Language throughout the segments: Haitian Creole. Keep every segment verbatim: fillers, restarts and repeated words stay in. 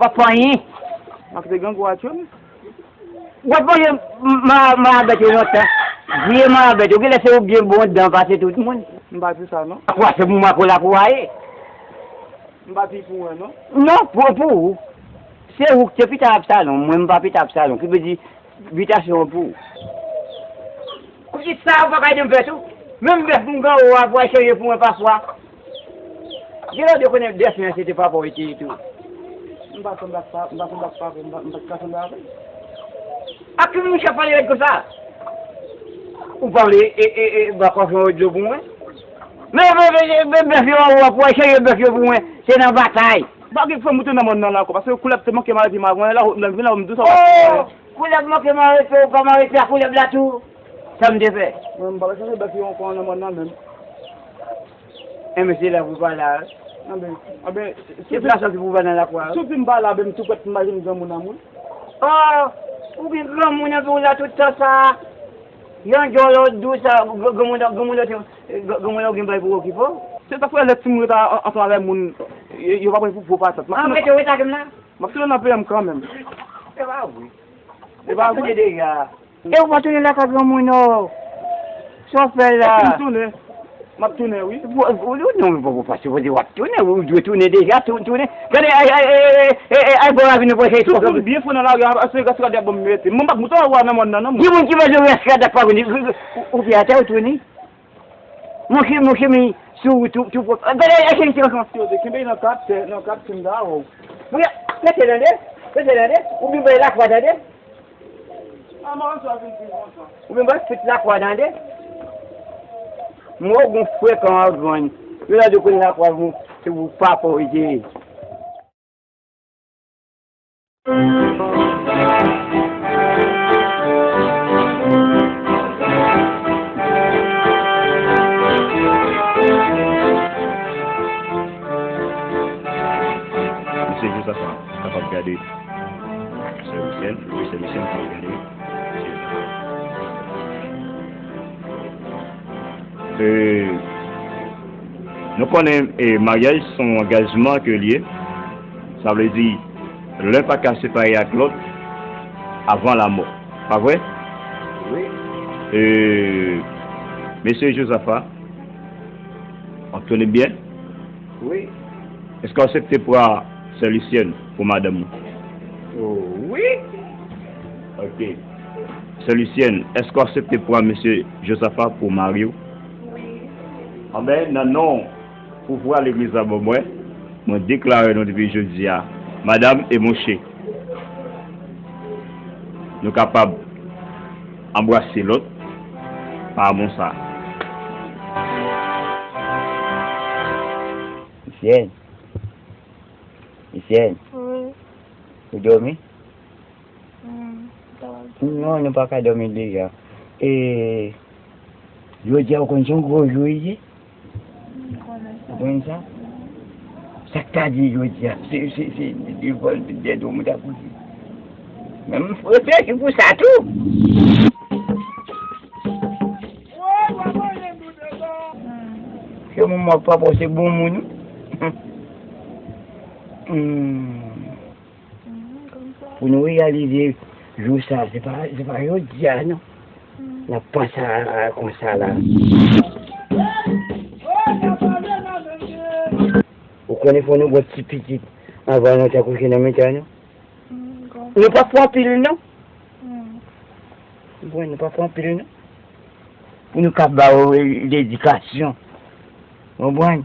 Papa anyen. M ap te gen gwo atyon. W ap manje ma-, marabèt yo lontan. Vye marabèt yo, genlè se ou byen bon dan pase tout moun. M pa di sa, non. Kwa se pou mwen pou la pou a ye. M pa di pou mwen, non. Non, pou, pou ou. Se ou ki te pita Absalon, mwen m pa pita Absalon, ki vle di bitasyon an pou ou. Kouti sa, ou pa ka ede m fè tou. Menm bèf m gen anwo a pou al chanje pou mwen pafwa. Genlè w te konnen bèf mwen se te papa w te ye tou. M pa sanble ak pa, m pa sanble ak papa, m pa, m pa ka sanble avè l. Ak ki moun k ap pale rèd konsa? Ou pa vle, e, e, e, ba kòfyon dlo pou mwen? Men, men, men, men, bèf yo anwo a pou al chanje bèf yo pou mwen, se nan batay. Pa gen fè moute nan mòn nan la ankò, paske koulèb te manke mare pi m avè la, lè m vin la, m di w sa. Oh! Koulèb manke mare pi, ou pa mare pi a koulèb la tou. Sa m te fè? Mwen, m pa wè sa se bèf yo ankò nan mòn nan menm. Enben, se la pou pa la. Anben, anben, se plasyon ki pou pa nan lakwa. Si w di m pa la, ben, m tou prèt pou m al jwenn granmoun an, wi. Oh, ou gen granmoun anpi w la tout tan sa. Yon djòl ou dous sa, gr-, granmoun, granmoun, gr-, granmoun ou gen bay pou okipe w. Se sa k fè lè timoun yo ta an-, ansanm avèk moun, yo, yo pa pran pou gwo patat. M ap tounen, rete, rete ak m la. M ap tounen nan peyi m kanmenm. Se pa vre. Se pa vre. Ou tande deja. E ou pa tounen lakay granmoun ou. Sa w fè la? Epi m tounen. M ap tounen, wi. Ou, ou, non, ou pa sipoze w ap tounen. Ou dwe tounen deja, tou-, tounen. Gade, ay, ay, ay, bò ravin nou pran chèy tou. Tou koul byen fon nan lari a, se rès rad ap ban m mete. Mwen m pa t moute anwo a nan mòn nan, non, mwen. Gen moun ki manje rès rad ap pa vini. Ou, ou fè atè, ou tounen. Monchè, monchè, men sou wout tou, tou pwòp. Gade, e, e, e, e, e. Yo, te kenbe nan kat tè, nan kat tè m ta wè w. Mwen, rete tande, rete tande. Ou byen bay lakwa tande. A, mwen, sa vin pi kontan. Ou byen bay tout lakwa tande. Mwen, ou gon frekan an grann. Yo la di w konn lakwa, se pou papa w ete. Mesye Josaphat kapab gade sè Lucienne, wi, sè Lucienne kapab gade. E, nou konnen, e, maryaj se yon angajman ke l ye. Sa vle di, len pa ka separe ak lòt avan lamò. Pa vre? Wi. E, mesye Josaphat, w ap tande m byen? Wi. Èske w aksepte pran sè Lucienne pou madanm ou? O, wi. Ok. Sè Lucienne, èske w aksepte pran mesye Josaphat pou mari w? Wi. Anben, nan non pouvwa legliz la ban mwen, mwen deklare nou depi jodi a, madanm e monchè, nou kapab anbrase lòt pa amou sa. Lucienne. Lucienne. Wi. Ou dòmi? Hmm, m ta pral dòmi. Non, nou pa ka dòmi deja. E, jodi a, ou konn se yon gwo jou li ye? M konnen sa. Ou konnen sa? Sa k ta di jodi a, se, se, se, se vòl dèt ou mwen ta pou di. Men m reflechi pou sa tou. Hmm. Se moun mwen papa se bon moun. Hmm. Pou nou reyalize jou sa, se pa, se pa jodi a, non. N ap panse a, a konsa la. Ou konnen fò nou gon ti pitit anvan nou ta kouche nan mitan nou. Nou pa fè anpil, non. Bon, nou pa fè anpil, non. Pou nou ka ba yo ledikasyon. Konprann?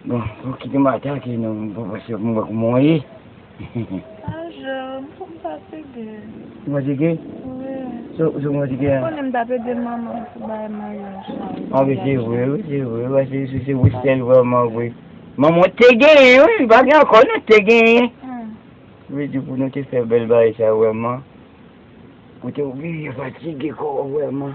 Bon, ou kite m atake non, m pa panse pou mwen kouman w ye. A, Jan, m fatige. Ou fatige? Wi. Sa w fatige a? Ou konnen m t ap ede manman m pou bagay maryaj la. A, wi, se vre, wi, se vre, wi, se, se, se wi sèl vrèman vre. Manman w te genyen, wi, pa gen ankò, non, te genyen. Hmm. Vle di pou nou te fè bèl bagay sa vrèman. Kote w rive fatige kò w vrèman.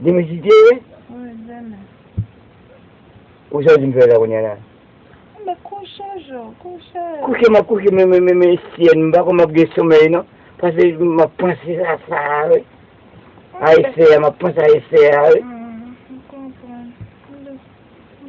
Demen se te ye? Wi, demen. Ou sa w di m fè la kounye a la? Enben, Chanje, kouche. Kouche, m ap kouche, men, men, men, men, syèl, m pa kwè m ap gen somèy, non. Paske m ap panse a sa a, wi. A efè a, m ap panse a efè a, wi. Hmm, m konprann.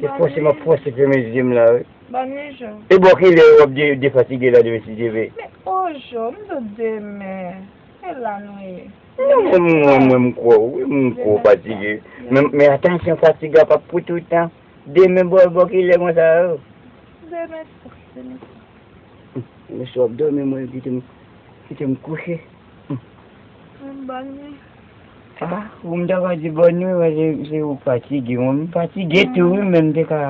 Se fòse m ap fòse fèmen zye m la, wi. Bòn nwi, Jo. E bò kilè w ap de-, defatige la demen si Dye vle? Men, o, Jo, m di w demen. E la nou ye. Non, mwen, mwen, mwen, m kwè w, wi, m kwè w fatige. Men, men atansyon, fatig la p ap pou toutan. Demen, bò, bò kilè konsa, o? Demen swa, demen swa. Demen swa, w ap dòmi, mwen, kite m, kite m kouche. Bòn nwi. Ah, ou m ta va di bòn nwi, paske se ou k fatige. Mwen, m fatige tou, wi, men m te ka.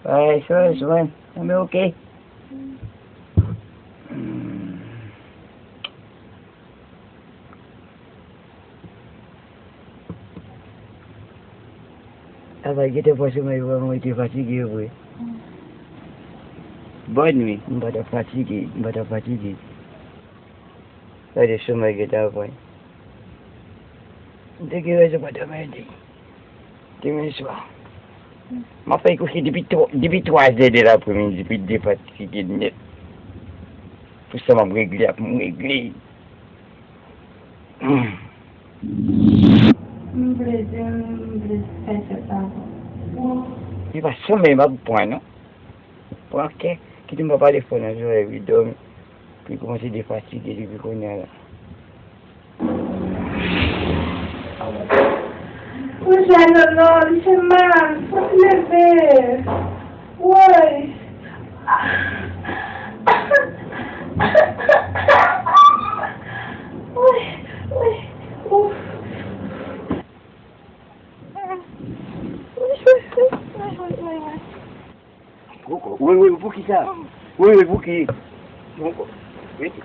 Ay, swa, swa. Enben, oke. Hmm. Travay gentan fè somèy vre, mwen te fatige vre. Bòn nwi. M pa t ap fatige, m pa t ap fatige. Gade somèy gentan pran. M te gen rezon pa dòmi di. Demen swa. M ap fè kouche depi twa, depi twa zè de lapremidi, depi defatige nèt. Pou sa m ap regle, ap m regle. Hmm. M vle di, m vle fè tèt la bon. Se pa somèy m ap pran, non. Pran kè, kite m pa pale fò nan zòrèy, wi, dòmi. Pi kòmanse defatige depi kounye a la. Monchè, non, non, li fè mal, fò m leve. Woy. Woy, woy, ouf. Woy, woy, woy, woy, woy, woy. Poko. Wi, wi, pou ki sa? Wi, wi, pou ki? Poko. Rete.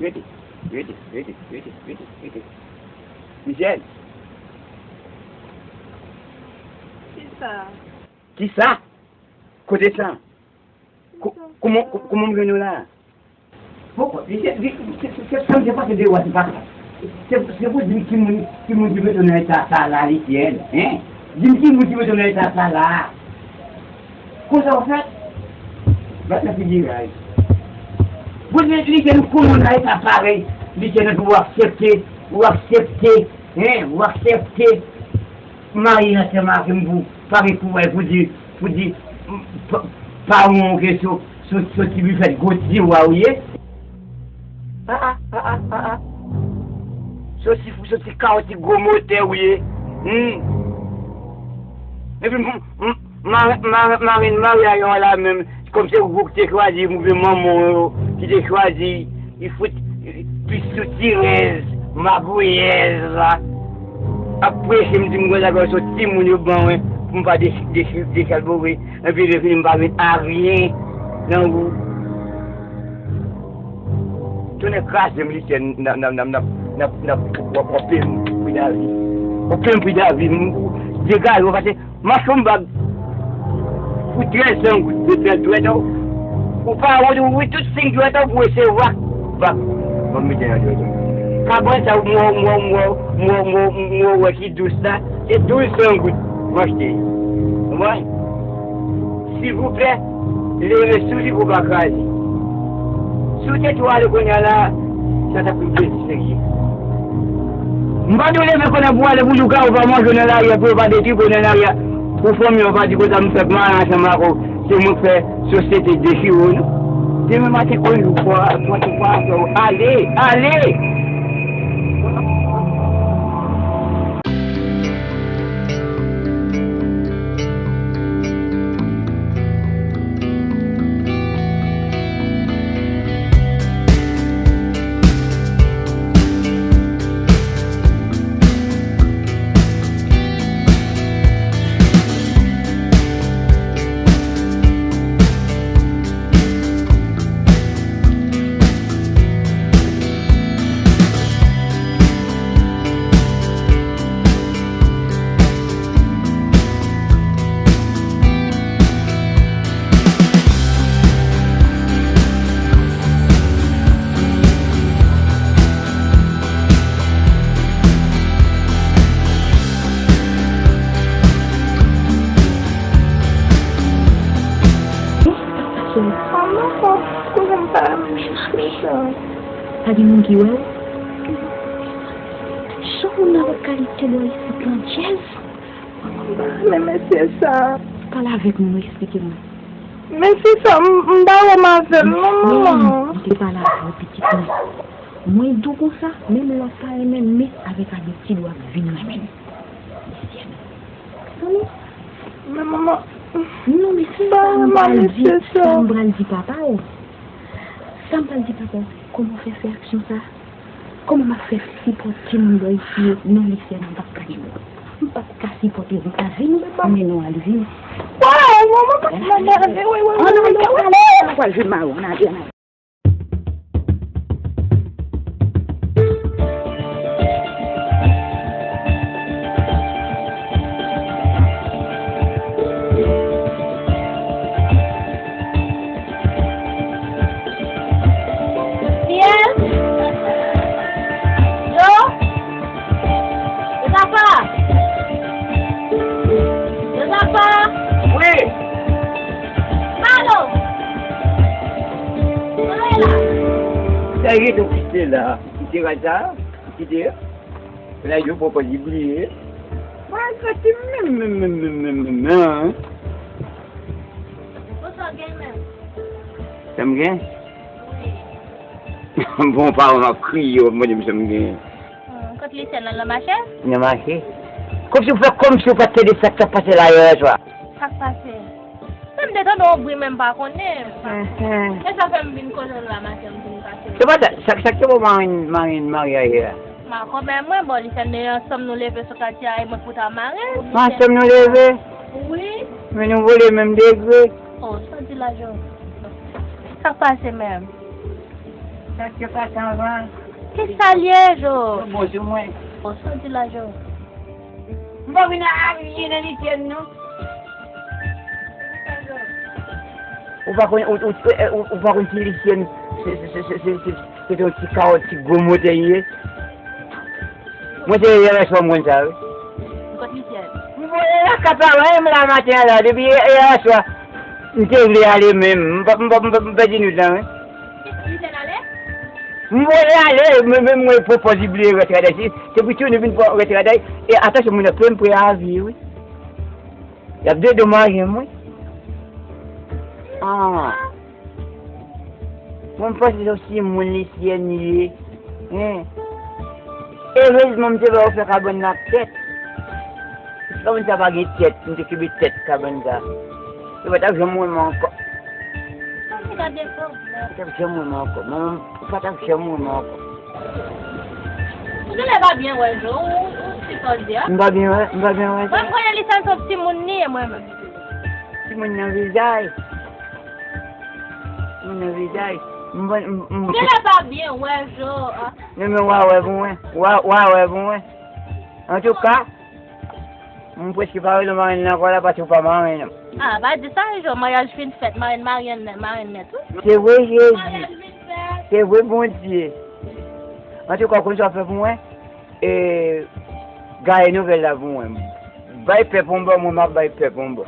Rete. Rete, rete, rete, rete, rete. Michel. Ki sa? Ki sa? Kote sa? Ko-, kouman, ko-, kouman m jwenn ou la? Poko, li se, li, se, se, se sa m te pase de wòs, se pa sa. Se, se pou di m ki moun, ki moun ki mete w nan eta sa la, Lisyèl, en? Di m ki moun ki mete w nan eta sa la. Konsa w fè? Bat nan figi ray. Bon, Lisyèl, ou konnen w nan eta parèy, Lisyèl, epi w aksepte, w aksepte, en? W aksepte. Marye ansanm avè m pou, pa gen kouraj pou di, pou di, m, pa, pa wonke sou, sou, sou ti bifèt gwo tiwa ou ye. A, a, a, a, a, a. Sou ti, sou ti kawo ti gwo motè ou ye. Hmm. Epi m, m, m, ma, ma, marenn maryaj la menm, kòm se ou ki te chwazi, oubyen manman w yo ki te chwazi, li fout pis soutirèz, magouyèz la. Ap preche m di m konsa, gade se yon timoun yo ban mwen, pou m pa dech-, dech-, dechalbore, epi lè fini m pa met aryen nan ou. Tonnè kraze m, Lisyèl, n ap, n ap, w ap, w ap peye m pri davi. W ap peye m pri davi, m, degaje w, pase m ap fè yon bag pou trèz san goud, dwèt, dwèt, ou pa wont, ou wi, tout senk dwèt, ou pou resevwa bag. Ban m mete nan dwèt ou. Kabann sa, m wè, m wè, m wè, m wè, m wè, m wè ki dous la, se douz san goud m achte. Konprann? Silvouplè, leve sou li pou w pa kraze. Si w te tou ale kounye a la, sa t ap yon plezi serye. M pa di w leve kounye a pou w ale pou lougawou pa manje w nan lari a, pou yo pa detwi w nan lari a, pou fanmi w pa di konsa m fèk mare ansanm ak ou, se mwen k fè sosyete dechire w, non. Demen maten, on jou fwa, mwen tou pa fè w ale, ale! Sa. Pa gen moun ki wè w? Jan moun nan ap kalite bò isit lan, Jez! Men mesye sa. Pale avèk mwen, eksplike mwen. Mesye sa, m, m pa renmen avè l, non, manman. M te pale avè w, pitit mwen. Mwen di w konsa, menm lè w pa renmen m, men avèk abitid w ap vin renmen m. Mesye. Men manman. Non, men se sa m pral di, sa m pral di papa w. Sa m pral di papa w, kòman w fè fè aksyon sa? Kòman m ap fè sipòte moun bò isit yo? Non, Lisyèn, m p ap ka gen moun. M p ap ka sipòte Rita vini, men non al vini. Waw, manman, pa t mande al vini, wi, wi, wi, wi, wi. Ann ale, ann ale, ann ale, ann ale. Fiyèl? Yo? Yo, papa? Yo, papa? Wi. Malo! Malo e la? Sa e tou kite la. Kite kay sa. Kite. Lè yo poko di bliye. Mwen soti menm, menm, menm, menm, menm, menm, menm, an. Bon, sa w gen menm? Sa m gen? Wi. Bon, paran m ap kriye, w ap mande m sa m gen. Hmm, kot Lisyèn nan, nan mache? Nan mache. Kòmsi w fè kòmsi w pa t tande sa k t ap pase la yè swa. Sa k pase? Men m te tande yon bri, men m pa konnen. Mhm. E sa fè m vin kote w la maten, m vin pase. Se pa sa, sa, sa k te bon marenn, marenn maryaj la? M pa konprann mwen, bon, li fè n ansanm nou leve sou katye a, e mwen pou ta marenn. Ansanm nou leve? Wi. Men nou vole menm degre. Oh, sa w di la, Jo? Sa k pase menm? Sa k te pase anvan? Kisa l ye, Jo? Yo bon sou mwen. Oh, sa w di la, Jo? M pa vin a anyen nan Lisyèn, non. Ou pa konn, ou, ou, ou, ou pa konn si Lisyèn se, se te yon ti kawòt, ti gwo motè li ye. Mwen te yè swa m konn sa, wi. Ou konn Lisyèn? M voye lakay paran m la maten an la, depi yè, yè swa. M te vle ale menm, m pa, m pa, m pa, m pèdi nwit lan, wi. Lisyèn ale? M voye ale, men, men mwen pran pòz li bliye rèt raday. Se, se pou tounen vin pran rèt raday. E atansyon, moun nan plen pre avi, wi. Y ap dedomaje m, wi. Ah. Mwen, m panse se yon timoun Lisyèn ye. Hein. Erezman, m te ba yo fè kabann nan ak tèt. Si kabann sa pa gen tèt, m te kenbe tèt kabann sa. Yo pa t ap janm wè m ankò. Sa se gade pwoblèm. Yo pa t ap janm wè m ankò. Manman m pa t ap janm wè m ankò. Ou genlè pa byen wè, Jo, ou, ou sipòze a. M pa byen wè, m pa byen wè. Mwen, m konnen li se yon timoun li ye, mwen menm. Timoun nan vizaj. Timoun nan vizaj. M, m, m, m. Ou genlè pa byen wè, Jo, a. Non, men w a wè pou mwen. W a, w a wè pou mwen. Antouka, m prèske pa rele w marenn nan ankò la, paske w pa marenn nan. Ah, pa di sa, Jo, maryaj fin fèt, marenn marye nèt, marenn nèt, wi. Se vre, Jezi. Maryaj fin fèt. Se vre, Bondye. Antouka, w konn sa w fè pou mwen? E, gaye nouvèl la pou mwen. Bay pèp yon bò, mwen m ap bay pèp yon bò.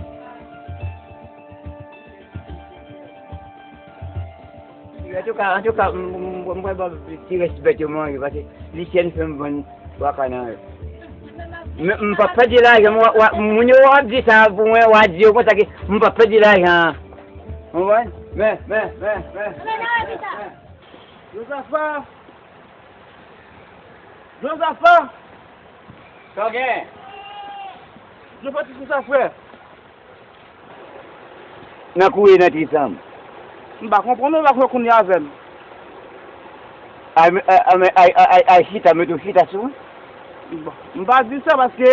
Antouka, antouka, m, m, m, m pral ba ti rès bèt yo manje, paske Lisyèn fè m vann twa ka nan yo. Men m p ap pèdi lajan, m, w, w, moun yo w ap di sa pou mwen, w a di yo konsa ke m p ap pèdi lajan an. Ou konprann? Men, men, men, men. Jozafa! Jozafa! Sa w gen? Jozafa, ti konsa, frè. Nan kouri nan ti sanm. M pa konprann ou, pa fè kounye avè m. Ay, ay, ay, ay, ay, ay, chita, mete w chita sou mwen. Bon, m pa di sa paske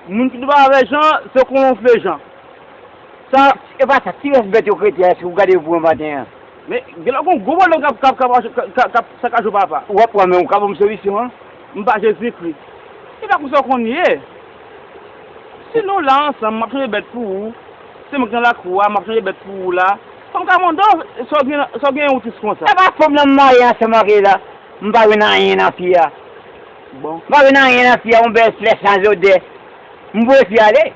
moun ki dwe avè Jan, se konfle Jan. Sa. E pa sa, ti rès bèt yo k rete a, si w gade yo pou mwen maten an. Men, gen lè gon gwo pwoblèm k ap, k ap, k ap, k ap, k ap sakaje w, papa. W ap pran, men w ka ban m solisyon an? M pa Jezikri. Se pa konsa w konn ye. Si nou la ansanm, m ap chanje bèt pou ou. Se mwen ki nan lakou a, m ap chanje bèt pou ou la. Fò m ka mande w, sa w gen, sa w gen yon tris konsa? E pa fanm nan m marye ansanm ak li la. M pa jwenn anyen nan fi a. Bon. M pa jwenn anyen nan fi a, yon bèl flè san lodè. M voye fi a ale.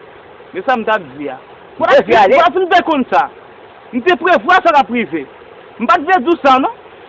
Men sa m t ap di a. M voye fi a ale. Mwen fin byen konn sa. M te prevwa sa k ap rive. M pa t vle di w sa, non.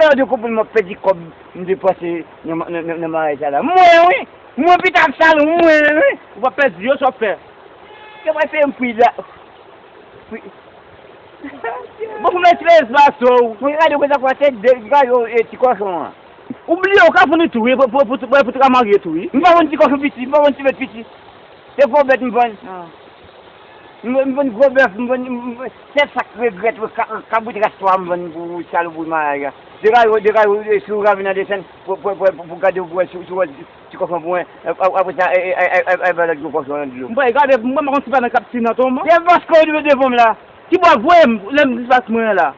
Depi lè w te konprann m ap pèdi kòb m depanse nan, nan, nan, nan maryaj sa la. Mwen wi! Mwen pita ap salon mwen wi! Ou pa pèdi yo, sa w ap fè? Yo pral peye m pri la. Pri. Bon, pou mwen ti lè espas ou. Mwen gade konsa kwa tèt de, gade yo, e, ti kòchon an. Ou bliye ou ka founi tou, wi, pou, pou, pou, pou, pou te ka marye tou, wi. M pa vann ti kòchon piti, m pa vann ti bèt piti. Se gwo bèt m vann. Ah. M vann, m vann gwo bèf, m vann, m, m, sèl sa k regrèt, wi, ka, kabrit ras twa m vann pou, pou salopri maryaj la. Degaj ou, degaj ou, e, si w ka vin nan desann, pou, pou, pou, pou, pou gade w, pou wè si, si w wè ti kòchon pou mwen. Ap-, ap-, apre sa, e, e, e, e, e, ba lòt gwo kòchon nan dlo. M pa gade, mwen pa konn si pa nan kapti nan tonman. Se paske w rive devan m la. Ki bò voye m, lè m disparèt mwen la.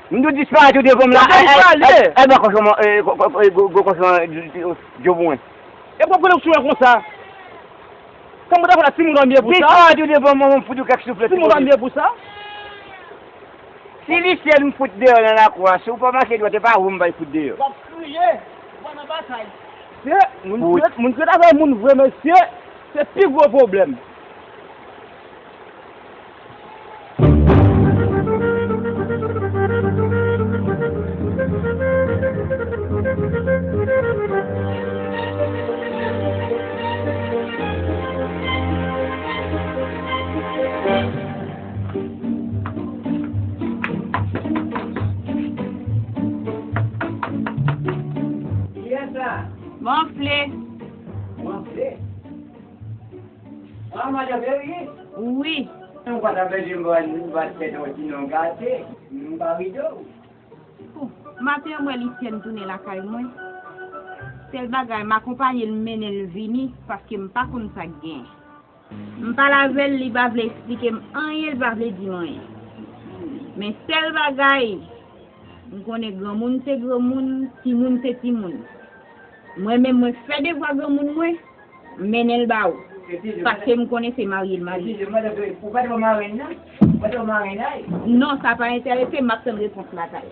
M tou disparèt ou devan m la. Ay, ay, ay, ay, ba kòchon, e, gwo, gwo, gwo kòchon, e, dlo pou mwen. E pou konnen w sou mwen konsa. Kòman w ta fè la, timoun dòmi pou sa? Disparèt ou devan mwen, m fout ou kèk souflèt. Timoun dòmi pou sa? Si li sèl m fout deyò nan lakou a, si w pa make dwèt, e pa ou m bay fout deyò. W ap kriye, w pa nan batay. Se moun ki ret, moun ki ret avè moun vre, mesye, se pi gwo pwoblèm. Kiyès sa? Wonfle. Wonfle? Ah, madanm Mary? Wi. Ou pa ta pèdi m, m pa t fè non ti non gate. M pa ride w. Pou maten an, m wè Lisyèn tounen lakay mwen. Sèl bagay, m akonpaye l, m mennen l vini, paske m pa konn sa k gen. M pale avè l, li pa vle eksplike m anyen, li pa vle di m anyen. Men sèl bagay, m konnen granmoun se granmoun, timoun se timoun. Mwen menm, mwen fè devwa granmoun mwen, m mennen l ba ou. Paske m konnen se marye l marye. Ou pa t wè marenn nan? Ou pa t wè marenn nan? Non, sa pa enterese m, m ap tann repons lakay.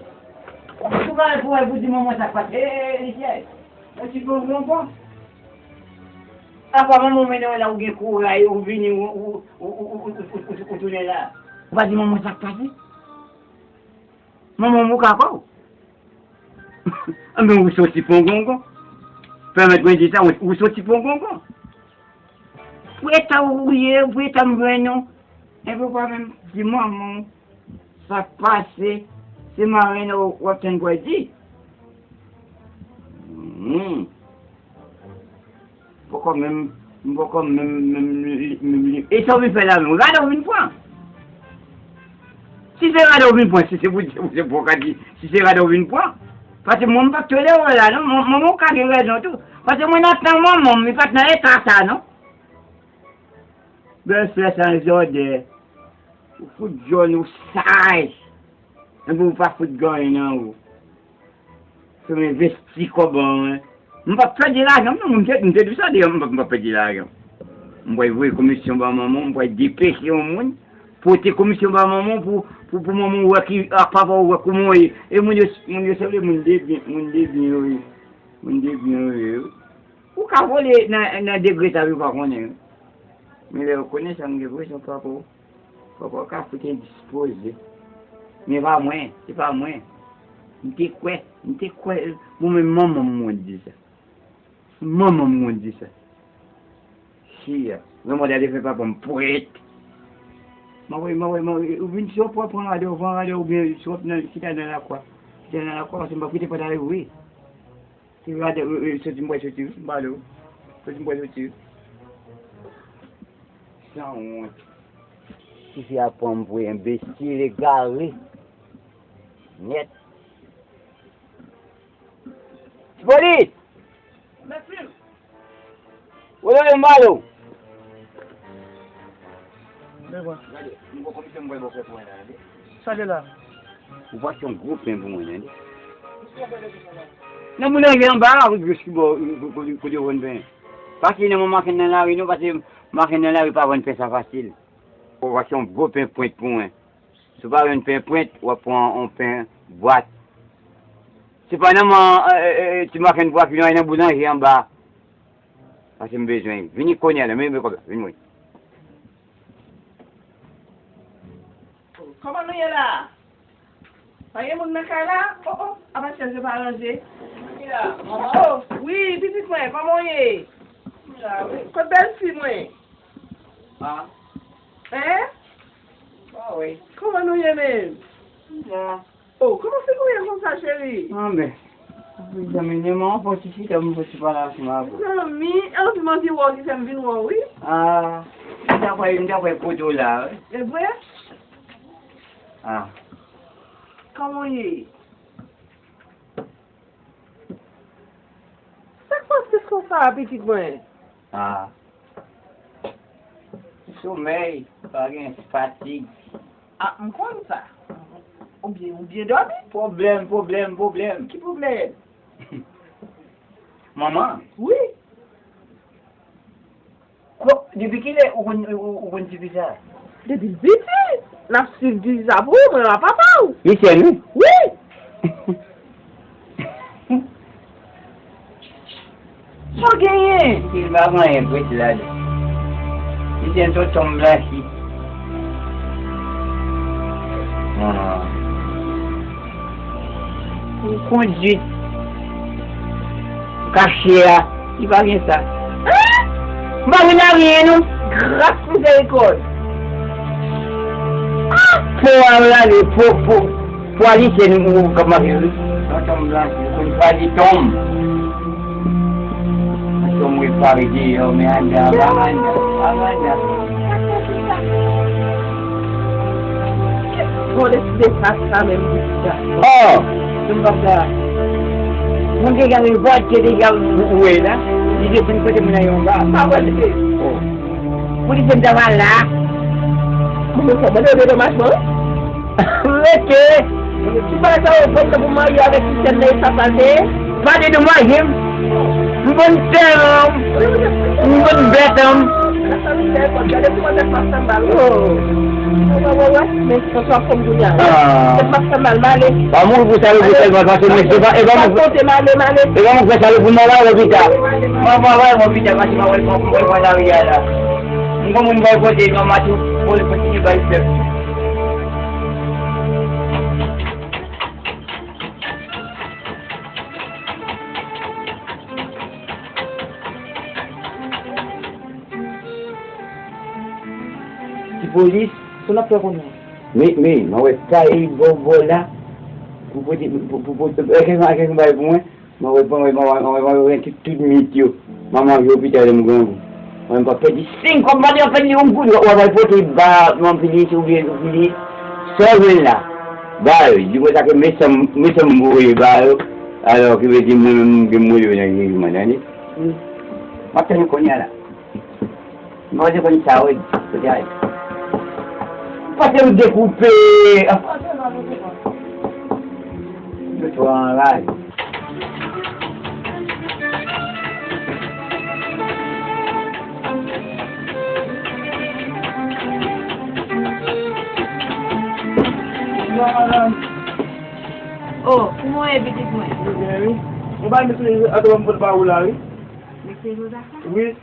Ou pa pou wè pou di manman sa k pase, e, e, Lisyèn. Yon ti bon bonbon. Apa manman w mennen w la, ou gen kouray, ou vini, ou, ou tounen la. Ou pa di manman sa k pase? Manman w mouka kò w. Anben, ou soti pongongon. Pèmèt mwen di sa, ou, ou soti pongongon. Pou eta w ye, pou eta m jwenn ou. Enben, ou pa menm di manman w sa k pase, se marenn w ap tann pou w di. Hmm. Poko menm, m poko menm, menm li, menm li. E sa w vin fè la menm? Rad ou vin pran? Si se rad ou vin pran, si se pou di, se pou w ka di, si se rad ou vin pran. Paske mwen, m p ap tolere w la, non. Mwen, mwen, mwen ka gen rezon tou. Paske mwen nan tan manman m, li pa t nan eta sa, non. Bèlfrè sa, jòdè. Ou fout jòn, ou saj. Enben, ou pa fout gen anyen nan ou. Se m envesti kòb an, wi. M p ap pèdi lajan m, non, m te, m te di sa deyò, m p ap, m p ap pèdi lajan. M pral voye komisyon ba manman w, m pral depeche yon moun, pote komisyon ba manman w pou, pou, pou manman w wè ki, ak papa w wè kouman w ye. E moun yo, moun yo sanble moun de byen, moun de byen yo ye. Moun de byen yo ye, wi. Ou ka vole nan, nan degre sa yo pa konnen, wi. Men lè yo konnen sa, m gen enpresyon papa w. Papa w ka fout endispoze. Men pa mwen, se pa mwen. M te kwè, m te kwè, mwen menm manman m mwen di sa. Manman m mwen di sa. Siya, granmòde a te fè papa m pwèt. Mwen wè, mwen wè, mwen wè, ou vin si w ap pran radò, pran radò oubyen si w ap nan, chita nan lakwa. Chita nan lakwa, paske m p ap kite pòt la louvri. Se radò, e, e, soti m pral soti, m pale w. Soti m pral soti. Sanwont. Tifi a pran m pou enbesil, egare nèt. Tipolis! Woyoyo, m pale w. Gade, m gon komisyon m pral ba w fè pou mwen la, tande. Sa de la? Ou pase yon gwo pen pou mwen, tande. Nan boulanje anba a, kote, kote, kote yo vann pen. Pase nan men makenn nan lari, non, pase makenn nan lari pa vann pen sa fasil. Ou pase yon gwo pen pwent pou mwen. Si w pa jwenn pen pwent, w ap pran yon pen bwat. Sepandan, man, e, e, e, ti makenn pou akilon nan boulanje anba. Paske m bezwen. Vini kounye a la, men, men kòb la, vin mwen. Kòman nou ye la? Pa gen moun nan kay la? O, o, apa chèz yo pa ranje? Ki la, manman? O, wi, pitit mwen, kòman w ye? M la, wi. Kot bèlfi mwen? A. Hein? A, wi. Kòman nou ye menm? M la. O, kòman figi w ye konsa, cheri? Anben, zanmi, men mwen fò ti chita, mwen fò ti pale ansanm avè w. Zanmi, e anpil m anvi wè w ki fè m vin wè w, wi. A, m ta kwè, m ta kwè kote w la, wi. E vre? A. Kòman w ye? Sa k pase konsa a, pitit mwen? A. Somèy, pa gen fatig. A, m konn sa. Ou byen, ou byen dòmi? Pwoblèm, pwoblèm, pwoblèm. Ki pwoblèm? Manman. Wi. Ko-, depi kilè ou konn, ou, ou konn tifi sa? Depi l piti, n ap swiv tifi sa pou ou, mwen la papa w. Li sèn, wi? Wi. Sa w genyen? Li pa gen anyen, prete l ale. Li sèn, tonton m blanchi. Ah. Pou kondwit kache a, li pa gen sa. Hein? M pa gen anyen, non. Gras mizerikòd. Ah! Po a rale, po, po, po a li se nou k ap mache, wi. Tonton m blanchi, konn pa li tonm. Tonm repare deyò, men anndan, pa anndan, pa anndan. Bon, deside fas sa menm pou sa. Oh! Mwen pa sa. Mwen te gade vòt ke deja ou wè la. Li desann kote mwen nan yon ba. Pa wè li te. Oh. Pou li te m ta va la. Mwen fò mande dedomajman. Rete. Ti bagay sa yo, bon, se pou marye avèk ti sèn nan, e sa sa te. Pa dedomaje m. M konn tèlman. M konn bèt, an. Ah. Pa mouri pou sa yo pou sèlman, paske mwen se pa, e pa mwen, e pa mwen fè sa yo pou mwen, pa lopita. Mwen, mwen, mwen, lopita, paske mwen, mwen, mwen, mwen, la, la. M konn mwen, mwen, kote, mwen, mwen, tou, pou, pou, pou, bay pèp. Ti polis, sa n ap fè kounye a? Men, men, mwen wè kay bò, bò la, pou pote, pou, pou, pou, pou, èske, èske yon bagay pou mwen? Mwen wè, mwen wè, mwen wè, mwen wè tout, tout mit yo. Manman, yo, pita, lè m grangou. Mwen pa pèdi senk kòb, pa di, an fèt, li yon goud, w ap al pote ba, manpili, oubyen, oubyen, sa w jwenn la. Ba yo, di konsa ke mesan, mesan m voye ba yo, alò ki vle di mwen menm, m gen mwen yo nan jijman, tande? M ap tann kounye a la. Mwen te konn sa, wi. Kote a ye? Pase m dekoupe. Yo twò anraje. Bonjou, madanm. Oh, kòman w ye, pitit mwen? Mwen byen, wi. Mwen bay mesye atò m pote ba ou la, wi. Mesye Jozafat? Wi.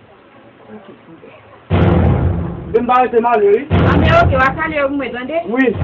Vin pa rete m ale, wi. Anben, oke, w a salye yo pou mwen, tande? Wi.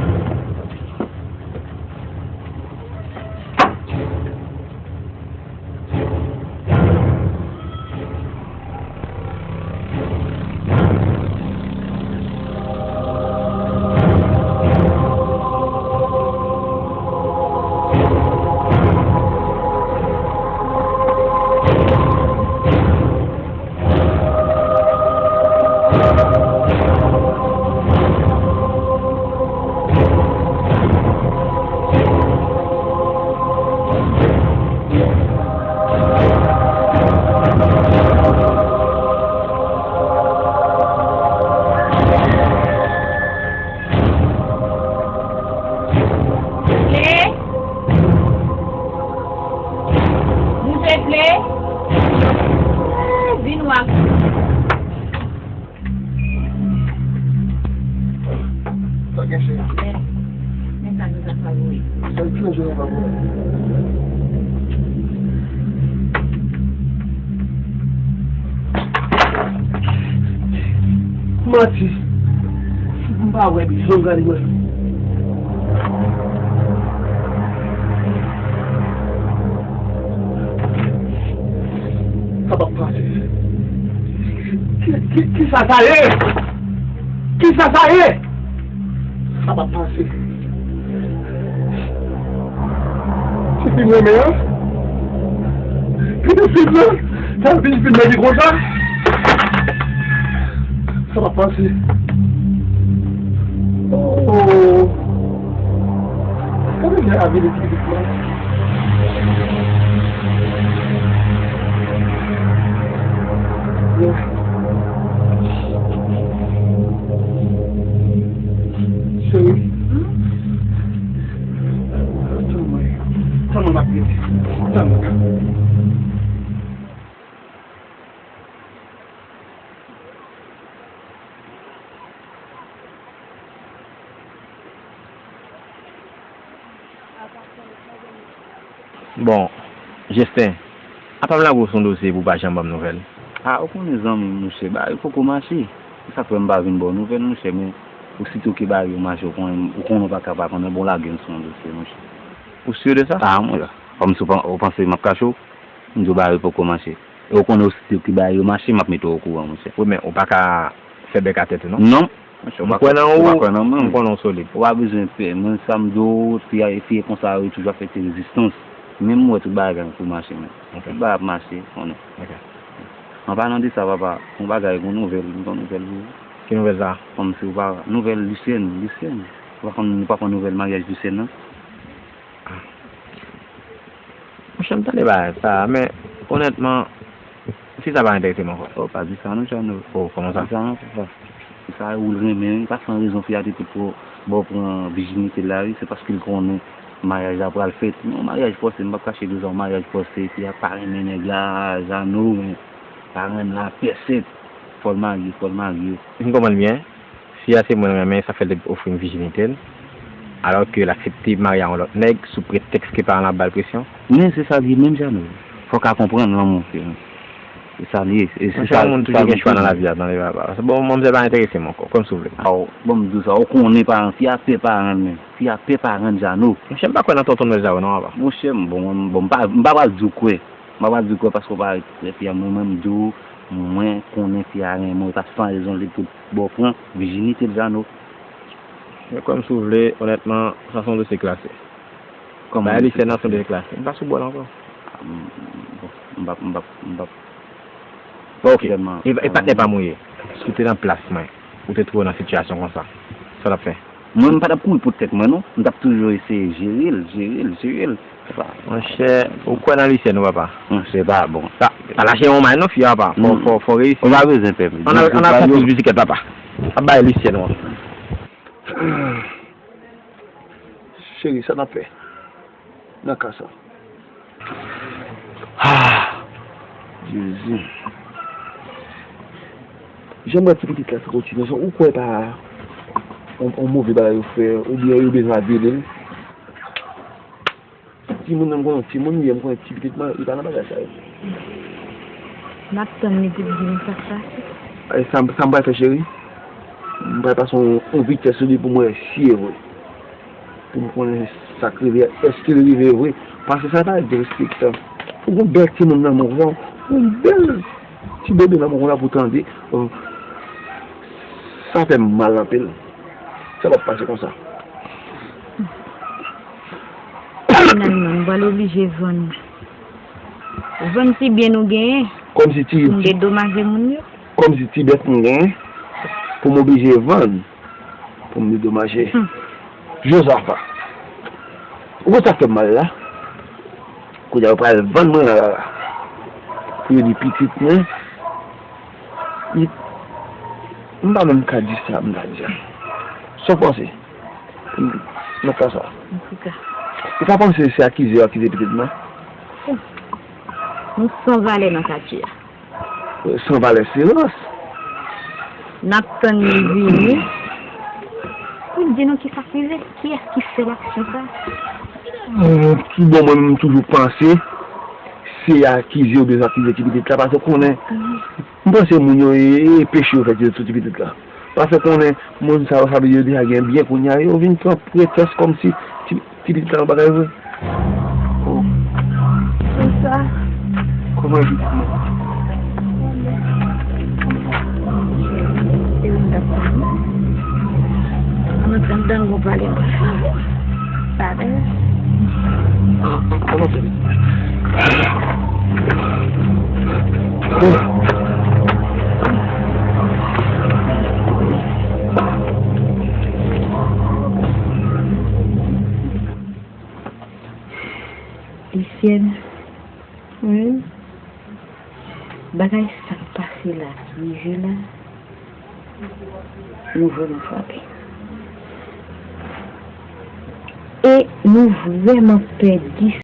Manti. M pa wè byen, gade mwen. Sa p ap pase. Ki, ki, kisa sa ye? Kisa sa ye? Sa p ap pase. Ti fi m renmen an. Ki ti fi m nan? Sa vin filme li konsa? Sa p ap pase. Oh. Gade jan avili ti fi m nan. Cheri. Tann mwen. Tann mwen, m ap vini. Tann mwen. Bon, Jesten, apa m lage w sou yon dosye pou w pa janm ban m nouvèl? A, ou konnen zanmi m, monchè, bagay yo poko mache. Se sa k fè m pa vin ba w nouvèl, monchè, men osito ke bagay yo mache, ou konnen, ou konnen w pa ka pa konnen, bon, lage m sou yon dosye, monchè. Ou si de sa? A, mwen la. Kòmsi w pan-, ou panse m ap kache w? M di w bagay yo poko mache. E ou konnen osito ke bagay yo mache, m ap mete w okouran, monchè. Wi, men ou pa ka fè bèk atè tou, non? Non. Monchè, ou pa kwè nan ou, ou pa kwè nan mwen. M konnen w solid. Ou pa bezwen pè. Mwen, sa m di w, fi a, fi a konsa, yo toujou ap fè ti rezistans. Men m wè tout bagay pou mache, men. Ok. Tout bagay ap mache, konnen. Ok. An palan de sa, papa, yon bagay, yon nouvèl, yon nouvèl pou ou. Ki nouvèl sa? Kòmsi ou pa, nouvèl Lisyèn, Lisyèn. Ou pa konn, ou pa konn nouvèl maryaj Lisyèn nan? Monchè, m tande bagay sa, men, onètman, fi sa pa enterese m ankò. Oh, pa di sa non, Jano. Oh, kòman sa? Pa di sa non, papa. Fi sa ou l renmen, wi, pa san rezon fi a te tout pou ba w pran vijinite l la, wi, se paske l konnen maryaj la pral fèt. Men yon maryaj fòse, m p ap kache de sa, yon maryaj fòse, fi a pa renmen nèg la, Jano, men pa renmen l la, pèsèt. Fò l marye, fò l marye. M konprann byen. Fi a se mwen l renmen, sa fè l te ofri m vijinite l, alò ke l aksepte marye a yon lòt nèg sou pretèks ke paran l ap ba l presyon. Men se sa l ye menm, Jano. Fò w ka konprann lanmou, se, se sa l ye. E se sa, yon moun toujou gen chwa nan lavi a, tande papa. Bon, manmzèl pa enterese m ankò, kwè m si w vle. Aw, bon, m di w sa, ou konnen paran, fi a pè paran l, men. Fi a pè paran l, Jano. Monchè, m pa kwè nan tonton nwèl sa yo non, papa. Monchè, m, bon, m, bon, m pa, m pa pral di w kwè. M pa pral di w kwè paske w pa respekte fi a, men mwen, m di w, mwen konnen fi a renmen w, e pa san rezon li tout ba w pran vijinite l, Jano. Men kwè m si w vle, onètman, sa se yon dosye klase. Kòman dosye klase? Bagay Lisyèn nan se yon dosye klase. M pa sou bò l ankò. A, m, bon, m p ap, m p ap, m p ap. Bon, ok. E, e patnè pa m ou ye. Si w te nan plas mwen, ou te twouve w nan sitiyasyon konsa, sa w t ap fè? Mwen, m pa t ap kouri pou tèt mwen, non. M t ap toujou eseye jere l, jere l, jere l. Monchè, ou kwè nan Lisyèn ou, papa? Monchè, pa bon. Pa, pa lache yon may non, fi a, papa. Fò, fò, fò reyisi. Ou pa bezwen pè. Ann al, ann al pran poz bisikèt, papa. Ap bay Lisyèn ou an. Cheri, sa n ap fè nan ka sa? Ah, Jezi. Jan m wè ti pitit la sa kontinye, ou kwè pa yon, yon move bagay yo fè, oubyen yo bezwen avili l? Timoun nan, m konnen timoun li ye, m konnen ti pitit mwen, li pa nan bagay sa yo. N ap tann li pou l di nou sa k pase. E sa, sa m pral fè, cheri? M pral pase yon, yon vitès sou li pou m wè si e vre. Pou m konnen sa k rive, èske l rive vre. Paske sa pa derespektan. Ou gon bèl timoun nan men w konsa, yon bèl ti bebe nan men w konsa pou tande, oh, sa fè m mal anpil. Sa p ap pase konsa. Finalman, nou pral oblije vann. Vann ti byen nou genyen. Kòmsi ti, pou n dedomaje moun yo. Kòmsi ti bèf m genyen pou m oblije vann pou m dedomaje. Hmm. Jozafa, ou wè sa fè m mal la? Kounye a yo pral vann mwen la, la, la. Pou yo di pitit mwen, li, m pa menm ka di sa m ta di a. Sa w panse? Nan ka sa. Antouka. Ou pa panse se akize yo akize pitit mwen? Nou san valè nan katye a. San valè se rans. N ap tann li vini pou l di nou kisa k rive, kiyès ki fè l aksyon sa. Tout bon, mwen menm, m toujou panse se akize oubyen akize ti pitit la, paske w konnen, m panse moun yo, e, e peche yo fè sou ti pitit la. Paske w konnen, moun sa yo, sa vle di yo deja gen byen kounye a, yo vin pran pretèks kòmsi ti, ti pitit la yon bagay vre. Oh. Konsa. Kòman e pitit mwen? E ou m t ap tann. Mwen t ap tann ou pale mwen. Pale. Lisyèn. Wi. Bagay sa k pase la, ki rive la, nou vrèman frape. E nou vrèman pèdi.